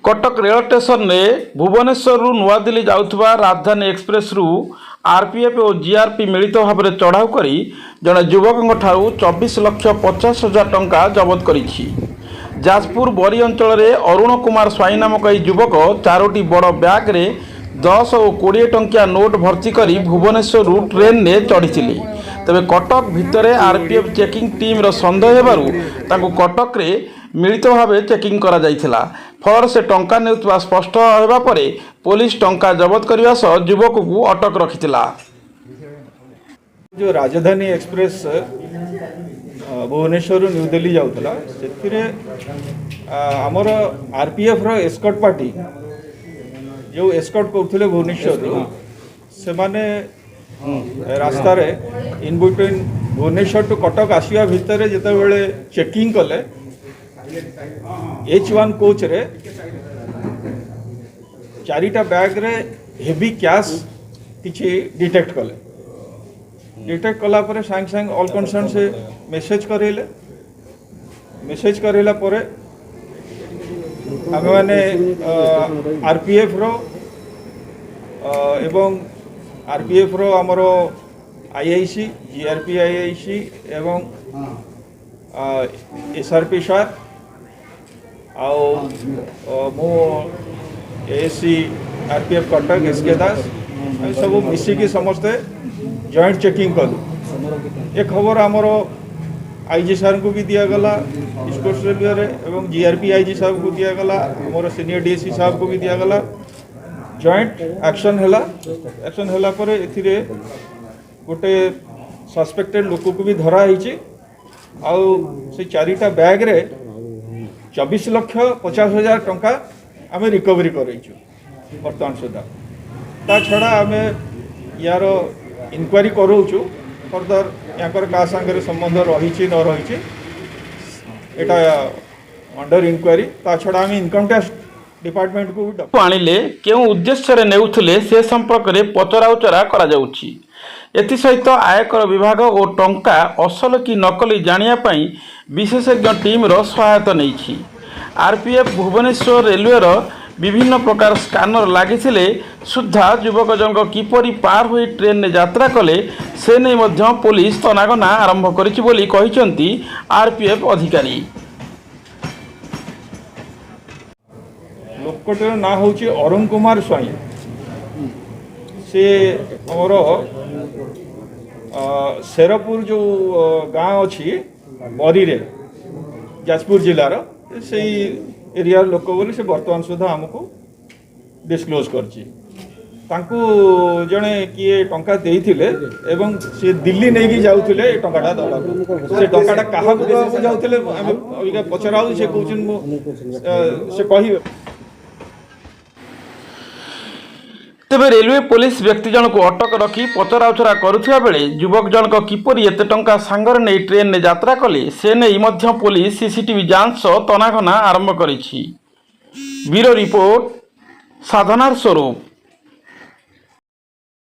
କଟକ ରେଳ ଷ୍ଟେସନରେ ଭୁବନେଶ୍ୱରରୁ ନୂଆଦିଲ୍ଲୀ ଯାଉଥିବା ରାଜଧାନୀ ଏକ୍ସପ୍ରେସରୁ ଆରପିଏଫ୍ ଓ ଜିଆରପି ମିଳିତ ଭାବରେ ଚଢ଼ାଉ କରି ଜଣେ ଯୁବକଙ୍କ ଠାରୁ 24 ଲକ୍ଷ 50 ହଜାର ଟଙ୍କା ଜବତ କରିଛି। ଯାଜପୁର ବରୀ ଅଞ୍ଚଳରେ ଅରୁଣ କୁମାର ସ୍ୱାଇଁ ନାମକ ଏହି ଯୁବକ ଚାରୋଟି ବଡ଼ ବ୍ୟାଗ୍ରେ 10 ଓ 20 ଟଙ୍କିଆ ନୋଟ୍ ଭର୍ତ୍ତି କରି ଭୁବନେଶ୍ୱରରୁ ଟ୍ରେନ୍ରେ ଚଢ଼ିଥିଲେ। ତେବେ କଟକ ଭିତରେ ଆରପିଏଫ୍ ଚେକିଂ ଟିମ୍ର ସନ୍ଦେହ ହେବାରୁ ତାଙ୍କୁ କଟକରେ ମିଳିତ ଭାବେ ଚେକିଂ କରାଯାଇଥିଲା। ଫଳରେ ସେ ଟଙ୍କା ନେଉଥିବା ସ୍ପଷ୍ଟ ହେବା ପରେ ପୋଲିସ ଟଙ୍କା ଜବତ କରିବା ସହ ଯୁବକକୁ ଅଟକ ରଖିଥିଲା। ଯେଉଁ ରାଜଧାନୀ ଏକ୍ସପ୍ରେସ୍ ଭୁବନେଶ୍ୱରରୁ ନ୍ୟୁ ଦିଲ୍ଲୀ ଯାଉଥିଲା, ସେଥିରେ ଆମର ଆର୍ପିଏଫ୍ର ଏସ୍କଟ୍ ପାର୍ଟି ଯେଉଁ ଏସ୍କଟ୍ କରୁଥିଲେ ଭୁବନେଶ୍ୱରରୁ, ସେମାନେ ରାସ୍ତାରେ in between Bhubaneswar to Cuttack ଆସିବା ଭିତରେ ଯେତେବେଳେ ଚେକିଂ କଲେ, ଏଚ୍ 1 କୋଚ୍ରେ ଚାରିଟା ବ୍ୟାଗ୍ରେ ହେଭି କ୍ୟାଶ୍ କିଛି ଡିଟେକ୍ଟ କଲେ। ଡିଟେକ୍ଟ କଲା ପରେ ସାଙ୍ଗେ ସାଙ୍ଗେ ଅଲ୍ କନସର୍ନ ସେ ମେସେଜ୍ କରେଇଲେ। ମେସେଜ୍ କରେଇଲା ପରେ ଆମେମାନେ ଆର୍ପିଏଫ୍ର ଏବଂ ଆର୍ପିଏଫ୍ର ଆମର ଆଇଆଇସି, ଜିଆର୍ପି ଆଇଆଇସି ଏବଂ ଏସ୍ଆର୍ପି ସାର୍ ଆଉ ମୁଁ AASC RPF Cuttack S K Das, ଆମେ ସବୁ ମିଶିକି ସମସ୍ତେ ଜଏଣ୍ଟ ଚେକିଂ କଲୁ। ଏ ଖବର ଆମର ଆଇଜି ସାର୍ଙ୍କୁ ବି ଦିଆଗଲା ଇଷ୍ଟକୋଷ୍ଟ ରେଲୱେରେ ଏବଂ ଜିଆର୍ପି ଆଇଜି ସାହେବଙ୍କୁ ଦିଆଗଲା, ଆମର ସିନିୟର ଡିଏସ୍ପି ସାହେବଙ୍କୁ ବି ଦିଆଗଲା। ଜଏଣ୍ଟ ଆକ୍ସନ୍ ହେଲା। ଆକ୍ସନ୍ ହେଲା ପରେ ଏଥିରେ ଗୋଟେ ସସ୍ପେକ୍ଟେଡ୍ ଲୋକକୁ ବି ଧରା ହେଇଛି। ଆଉ ସେ ଚାରିଟା ବ୍ୟାଗ୍ରେ 24 ଲକ୍ଷ 50 ହଜାର ଟଙ୍କା ଆମେ ରିକଭରି କରେଇଛୁ ବର୍ତ୍ତମାନ ସୁଦ୍ଧା। ତା ଛଡ଼ା ଆମେ ୟାର ଇନକ୍ୱାରି କରାଉଛୁ ଫର୍ଦର, ୟାଙ୍କର କାହା ସାଙ୍ଗରେ ସମ୍ବନ୍ଧ ରହିଛି ନ ରହିଛି, ଏଇଟା ଅଣ୍ଡର ଇନକ୍ୱାରି। ତା ଛଡ଼ା ଆମେ ଇନକମ୍ ଟ୍ୟାକ୍ସ ଡିପାର୍ଟମେଣ୍ଟକୁ ବି ଆଣିଲେ, କେଉଁ ଉଦ୍ଦେଶ୍ୟରେ ନେଉଥିଲେ, ସେ ସମ୍ପର୍କରେ ପଚରାଉଚରା କରାଯାଉଛି। ଏଥିସହିତ ଆୟକର ବିଭାଗ ଓ ଟଙ୍କା ଅସଲ କି ନକଲି ଜାଣିବା ପାଇଁ ବିଶେଷଜ୍ଞ ଟିମ୍ର ସହାୟତା ନେଇଛି। ଆରପିଏଫ୍ ଭୁବନେଶ୍ୱର ରେଲୱେର ବିଭିନ୍ନ ପ୍ରକାର ସ୍କାନର ଲାଗିଥିଲେ ସୁଦ୍ଧା ଯୁବକ ଜଣକ କିପରି ପାର ହୋଇ ଟ୍ରେନ୍ରେ ଯାତ୍ରା କଲେ, ସେ ନେଇ ମଧ୍ୟ ପୋଲିସ ତନାଘନା ଆରମ୍ଭ କରିଛି ବୋଲି କହିଛନ୍ତି ଆରପିଏଫ୍ ଅଧିକାରୀ। ଲୋକଟିର ନାଁ ହେଉଛି ଅରୁଣ କୁମାର ସ୍ୱାଇଁ। ସେ ଆମର ଶେରପୁର ଯେଉଁ ଗାଁ ଅଛି ବରୀରେ, ଯାଜପୁର ଜିଲ୍ଲାର ସେଇ ଏରିଆର ଲୋକ ବୋଲି ସେ ବର୍ତ୍ତମାନ ସୁଦ୍ଧା ଆମକୁ ଡିସକ୍ଲୋଜ୍ କରିଛି। ତାଙ୍କୁ ଜଣେ କିଏ ଟଙ୍କା ଦେଇଥିଲେ ଏବଂ ସେ ଦିଲ୍ଲୀ ନେଇକି ଯାଉଥିଲେ ଏ ଟଙ୍କାଟା ଦେବାକୁ। ସେ ଟଙ୍କାଟା କାହାକୁ ଦେବାକୁ ଯାଉଥିଲେ, ଆମେ ଅବିକା ପଚରା ହେଉଛି। ସେ କହୁଛନ୍ତି ମୁଁ ସେ କହିବେ। ତେବେ ରେଲୱେ ପୋଲିସ ବ୍ୟକ୍ତି ଜଣକୁ ଅଟକ ରଖି ପଚରାଉଚରା କରୁଥିବା ବେଳେ ଯୁବକ ଜଣକ କିପରି ଏତେ ଟଙ୍କା ସାଙ୍ଗରେ ନେଇ ଟ୍ରେନ୍ରେ ଯାତ୍ରା କଲେ, ସେ ନେଇ ମଧ୍ୟ ପୋଲିସ ସିସିଟିଭି ଯାଞ୍ଚ ସହ ତନାଘନା ଆରମ୍ଭ କରିଛି। ବ୍ୟୁରୋ ରିପୋର୍ଟ, ସାଧନାର ସ୍ୱରୂପ।